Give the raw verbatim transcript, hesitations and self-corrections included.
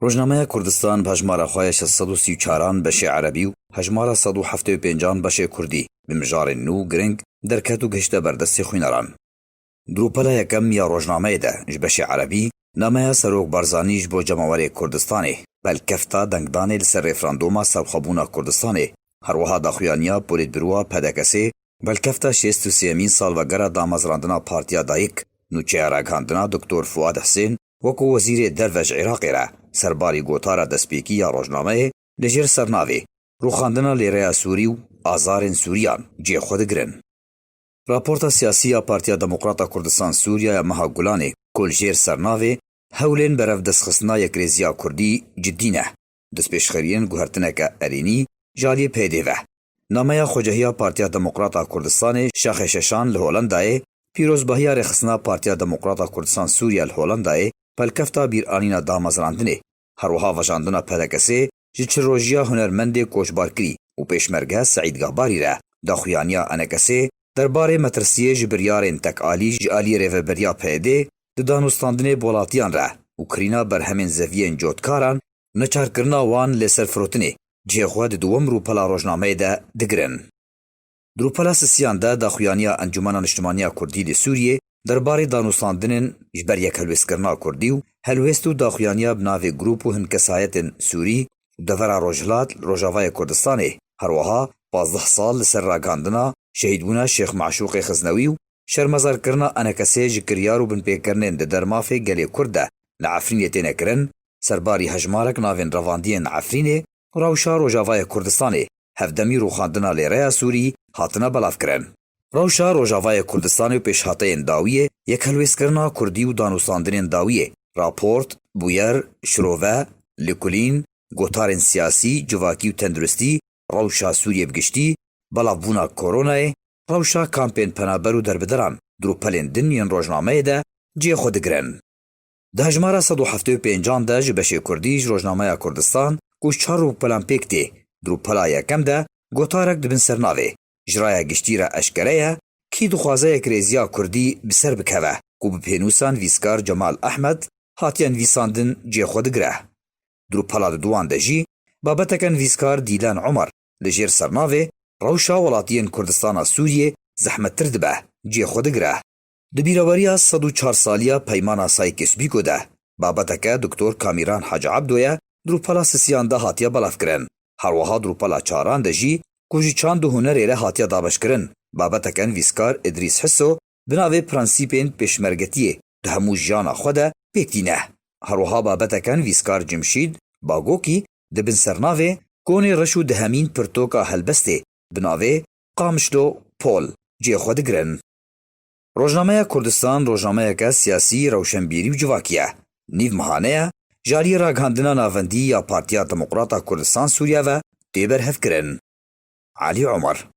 Rojnameya Kurdistan bi hejmara xwe ya şeş sed û sî û çaran beşê erebî û hejmara sed û heftê û pêncan beşê kurdî bi mijarên nû û giring derket û gihişte ber destê xwîneran. Di rûpela yekem ya rojnameyê de ji beşê erebî nameya Serok Barzanî ji bo cemawerê Kurdistanê, pelkefta dengdanê li ser referandûma serxwebûna Kurdistanê, herwiha daxuyaniya polîtbîroya P D K S'ê, pelkefta şêst û sêyemîn salvegera damezrandina Partiya Dayik, nûçeya ragihandina Doktor Fuad Hisên wekû Wezîrê Derve ji Iraqê re, serbarî gotara destpêkî ya rojnameyê li jêr sernavê Rûxandina Lêreya Sûrî û Azarên Sûriyan cihê xwe digirin. Raporta siyasî ya Partiya Demokrata Kurdistan Sûriya ya meha Gulanê ku li jêr sernavê Hewlên berevdestxistina yekrêziya Kurdî cidî ne, destpêşxeriyên guhertineke erênî ji aliyê P D ve. Nameya Xwecehiya Partiya Demokrata Kurdistanê Şaxê Şeşan li Holendayê, pîrozbahiya rêxistina Partiya Demokrata Kurdistan Sûriya li Holendayê, pelkefta bîranîna damezrandinê, herwiha vejandina P D K S'ê ji çil rojiya hunermendê koçbarkirî û pêşmerge Seîd Gahbarî re, daxuyaniya Enekesê derbarê metirsiyê ji biryarên tekalî ji aliyê rêveberiya P Y D'ê di danûstandinê bi welatiyan re û kirîna berhemên zeviyên cotkaran, neçarkirina wan lê ser firotinê cihê xwe di duyem rûpela rojnameyê de digirin. Di rûpela sisiyan de daxuyaniya Encûmena Niştimaniya Kurdî li Sûriyê derbarê danûstandinên ji ber yekhelwêstkirina Kurdî û helwêst û daxuyaniya bi navê Grûp û hin kesayetên Sûrî û devera Rojhilat li Rojavayê Kurdistanê, herwiha pazdeh sal li ser ragihandina şehîdbûna Şêx Maşûqê Xiznewî û şermezarkirina Enekesê ji kiryar û binpêkirinên di dermafê gelê Kurd de li Efrînê têne kirin, serbarî hejmarek navên revandiyên Efrînê, rewşa Rojavayê Kurdistanê, hevdemî rûxandina Lêreya Sûrî hatine belavkirin. Rewşa Rojavayê Kurdistanê û pêşhateyên dawiyê, yekhelwêstkirina Kurdî û danûstandinên dawiyê, raport, bûyer, şirove, lêkolîn, gotarên siyasî, civakî û tenduristî, rewşa Sûriyê bi giştî, belavbûna koronayê, rewşa kampên penaber û derbideran di rûpelên din yên rojnameyê de cihê xwe digirin. Di hejmara sed û heftê û pêncan de ji beşê Kurdî ji Rojnameya Kurdistan ku ji çar rûpelan pêk tê, di rûpela yekem de gotarek di bin sernavê ji raya giştî re eşkere ye, kî dixwaze yekrêziya Kurdî bi ser bikeve ku bi pênûsa nivîskar Cemal Ehmed hatiye nivîsandin cihê xwe digire. Di rûpela diduwan de jî babeteke nivîskar Dîlan Omer li jêr sernavê Rewşa welatiyên Kurdistana Sûriyê zehmettir dibe cihê xwe digire. Di bîreweriya sed û çar saliya Peymana Sykes-Picot de babeteke Doktor Kamîran Hacî Ebdo ye di rûpela sisiyan de hatiye belavkirin. Herwiha di rûpela çaran de jî ku ji çand û hunerê re hatiye dabeşkirin, babeteke nivîskar Îdrîs Hiso bi navê Prensîpên Pêşmergetiyê di hemû jiyana xwe de pêk tîne. Herwiha babeteke nivîskar Cimşîd Bagokî di bin sernavê Konê Reş û Dihemîn Pirtoka Helbestê bi navê Qamişlo Pol cihê xwe digirin. Rojnameya Kurdistan rojnameyeke siyasî, rewşenbîrî û civakî ye. Nîv mehane ye ji aliyê ragihandina navendî ya Partiya Demokrata Kurdistan Sûriye ve tê berhevkirin. Elî Omer.